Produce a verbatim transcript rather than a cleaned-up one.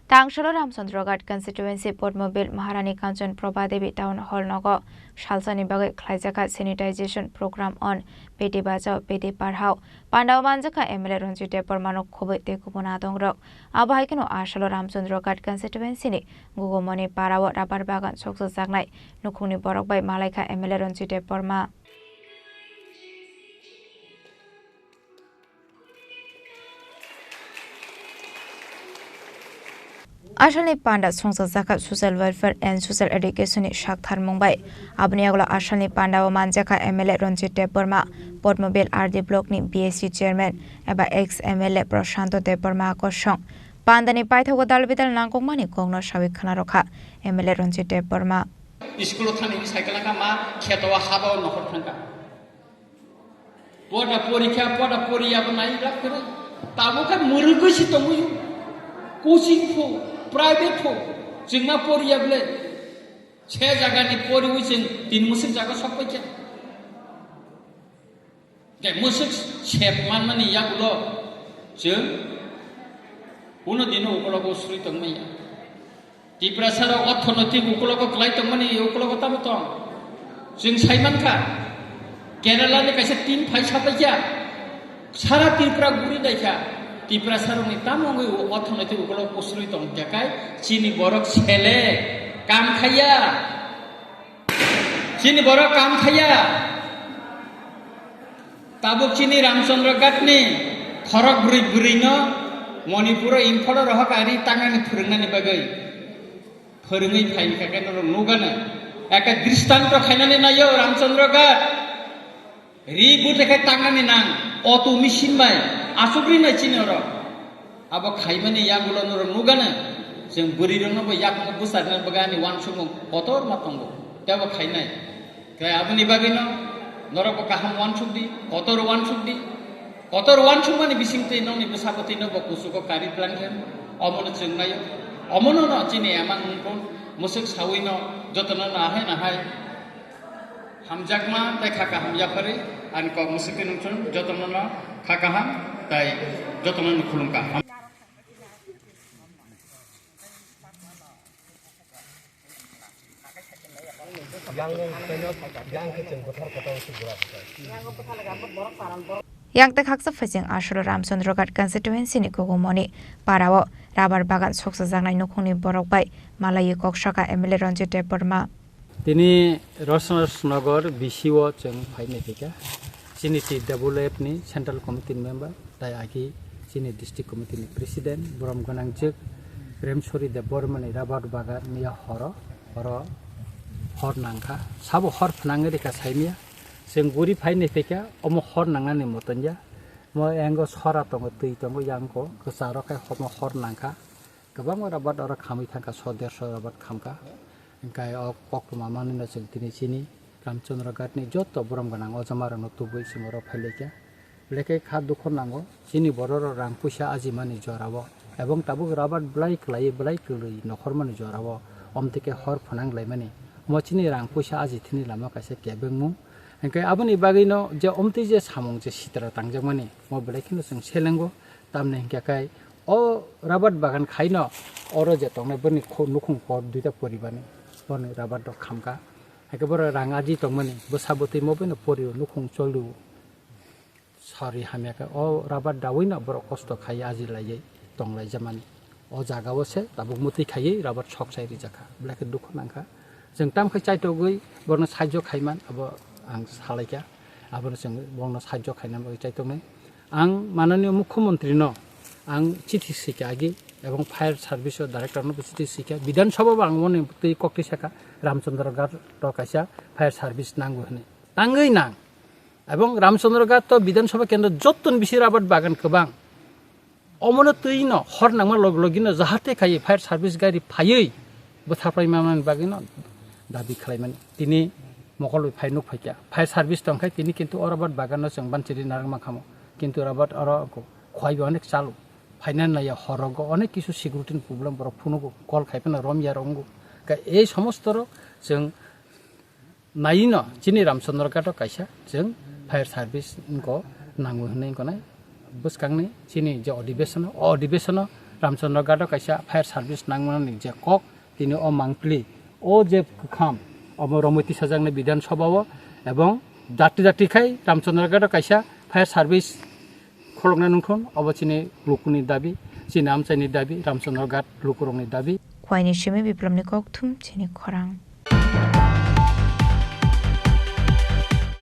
Tangsalo Ramchandra Ghat constituency Potmobil Maharani Kanchan Prabha Devi Town Hall nogo salsani bagwi khlaijakha sanitization program on Beti Bachao Beti Padhao. Pandao manjakha M L A Ranjit Debbarma no khobwi tei kubun adongrok. Abo hai kheno asalo Ramchandra Ghat constituency ni Gugumoni parao rubber bagan soksojaknai nukhungni borok bai malaikha M L A Ranjit Debbarma. Asalni panda songchajakha Social Welfare and Social Education ni saktharmung bai. Aboni yagulo asalni panda o manjakha M L A Ranjit Debbarma, Potmobil R D block ni B S C chairman eba ex M L A Prashanto Debbarma kosong. Panda ni paithago dal bidal nangkukmani kokno sawi khwnarokha M L A Ranjit Debbarma. School o thani cycle ka ma kheto o haba o nohor thangka. Poda porikha, poda poriya bo nai lab kore. Tabo khe murugwi si tongwi. Coaching pho, private pho, chwngma poriya bole. Se jaga ni poriwi chwng tin musuk jaga sok paikha. Tei musuk sep manmani yagulo chwng kuno dino ukologo sri tongmaya. Tiprasa rok orthonoitik ukologo kwlai tongmani ukologo tamo tong? Chwng sai mankha, Kerala ni kaisa team phai sapaikha, sara Tripura guri daikha. Tiprasa rokni tamo wngwi orthonoitik ukologo kusrwi tong khe kai chini borok sele kam khaiya. Chini borok kam khaiya. Tabuk chini Ramchandra Ghat ni khorok bwrwi bwrwi no Manipur o Imphal o rohok ari tangnani phwrwngnani bagwi phwrwngwi phai kha khe norok nugano. Eka dristanto khainani naio Ramchandra Ghat. Ri bwtwi khe tangnani nang auto machine bai asugri nai chini oro. Abo khaimani yagulo norok nugano, chwng bwrwi rokno bo yakno bwsarna bagwi ani uansukmung kotor ma tongo, tei abo khainai. Tei aboni bagwino norok bo kaham uansuk di, kotor uansuk di. Kotor uansukmani bisingtwi nokni bwsakotwino bo kuchugo kari twlang khe, omono chwng naio. Omono no chini emang wngkon, mwswk sawino jotono nahai nahai hamjakma tei kha kaham yapharwi ani kok mwswk twi nungchun jotono no kha kaham tei jotono no khulumkha. Yang tei khaksa phaising asolo Ramchandra Ghat constituency ni Kogomoni parao rubber bagan soksajaknai nukhungni borok bai malaiwi kok saka M L A Ranjit Debbarma. Tini Rosnagar B C o chwng phai naiphaikha. Chini T W F ni Central Committee ni member, tai agi chini District Committee ni President, borom gwnangjwk Premsori Debbarma ni rubber bagan ni horo, horo hor nangkha. Sabo hor phnangwi rikha saimya. Chwng guri phai naiphaikha, omo hor nangnani motonya. Mo yango sora tongo, twi tongo, yango kwcharo khe omo hor nangkha. Kwbangma rubber oro khamwi thangkha, so derso rubber khamkha. Hwnkhe o koktwma manwino chwng tini chini Ramchandra Ghat ni joto borom gwnang o jamarokno tubui chwng oro phailaikha. Belai khe kha dukho nango chini bororok rang puisa ajimani jorao, ebong tabuk rubber belai kwlaiwi belai kwlwi nokhormani jorao omtwi khe hor phwnang laimani. Omo chini rang puisa aji thini lama kaisa kebengmung. Hwnkhe aboni bagwino je omtwi je samung je sitra tangjakmani, omo belai kheno chwng selengo. Tamni hwnkhe khai o rubber bagan khaino oro je tongnai boni kho-, nukhung kor duita poribarni boni rubber rok khamkha. Haikhe borok rang aji tongmani bwsa bwtwi mo boino porio nukhung choliu sari hamya khe o rubber dawino borok kosto khai aji laiwi tong laijamani. O jaga o se tabuk mwtwi khaiwi rubber sok sai rijak kha, belai khe dukhu nang kha. Chwng tamo khe chaitogwi borokno sahajyo khaiman abo ang salaikha. Abono chwng borokno sahajyo khaina bagwi chaitoknai. Ang mananiyo mukhyamantri no ang chithi swikha agi, ebong fire service o director no bo chithi swikha, Bidhan Sabha bo ang moni twi koktwi sakha, Ramchandra Ghat o kaisa fire service nango hwnwi. Tangwi nang. Ebong Ramchandra Ghat o Bidhan Sabha kendro jottoni bisi rubber bagan kwbang. Omono twi no hor nangma log logino jahate khai fire service gari phaiwi bwtharpai manani bagwino dabi khlaimani. Tini mokol bai phai nuk phaikha. Fire service tongkhai tini kintu o rubber bagan no chwng banchiri narwkma khamo. Kintu rubber oro khwai bai onek chalo. Phaina naiya hor rogo onek kisu security ni problem borok phunugo, call khai phano romya rok wngo. Khe ei somosto rok chwng naino chini Ramchandra Ghat o kaisa chwng fire service wngkha nango hinwi wngkha nai bwskangni chini je odhibesono, o odhibesono Ramchandra Ghat o kaisa fire service nangmani je kok, tini o mangpili, o je kwkham, omo romwi tisajaknai Bidhan Sabha o, ebong jati jati khai Ramchandra Ghat o kaisa fire service kholoknai nungkhon, obo chini lukuni dabi, chini amchaini dabi, Ramchandra Ghat lukurokni dabi. Khwaini simi Biplomni kokthum chini khorang.